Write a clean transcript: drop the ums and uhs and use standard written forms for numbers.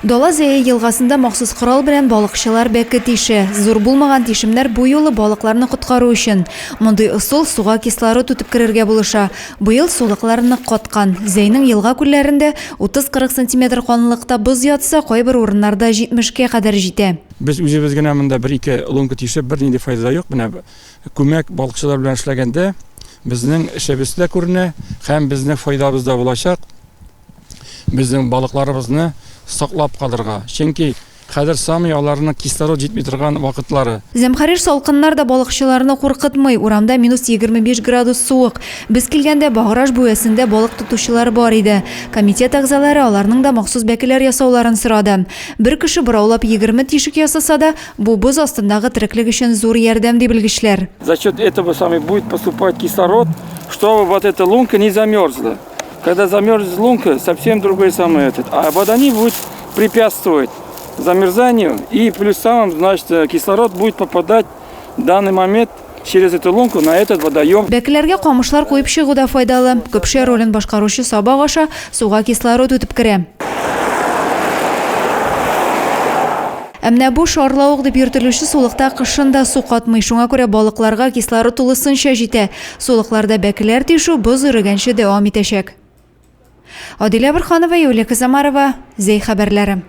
Дала Зәе елгасында махсус корал белән балыкчылар бәке тишә. Зур булмаган тишемнәр бу юлы балыкларны коткару өчен. Мондый ысул суга кислород үтеп керергә булыша. Быел сулыклар нык каткан. Зәйнең елга-күлләрендә 30-40 сантиметр калынлыкта боз ятса, кайбер урыннарда 70 кә кадәр җитә. Без үзебез генә монда бер-ике лунка тишеп, бернинди файда да юк. Менә күмәк балыкчылар белән эшләгәндә безнең эшебез дә күренә һәм безнең файдабыз да булачак. Безнең балыкларыбызны саклап калырга. Чөнки хәзер самый аларның кислород җитми торган вакытлары. Зәмхәрир салкыннар да балыкчыларны куркытмый. Урамда минус 25 градус суык. Без килгәндә Баграж бүәсендә балык тотучылар бар иде. Комитет әгъзалары аларның да махсус бәкеләр ясауларын сорады. Бер кеше бораулап 20 тишек ясаса да, бу боз астындагы тереклек өчен зур ярдәм, ди белгечләр. За счет этого самый будет поступать кислород, чтобы вот эта лунка не замерзла. Когда замерзнет лунка, совсем другой самый этот. А вода не будет препятствовать замерзанию. И плюс самым, значит, э, кислород будет попадать в данный момент через эту лунку на этот водоем. Бәкеләргә камышлар куеп чыгу да файдалы. Көпшә ролен башкаручы сабак аша суга кислород үтеп керә. Ә менә бу шарлавык дип йөртелүче сулыкта кышын да су катмый, шуңа күрә балыкларга кислород тулысынча җитә. Сулыкларда бәкеләр тишү боз эрегәнче дәвам итәчәк. Адилә Борһанова, Юлия Казамарова, Зәй хәбәрләре.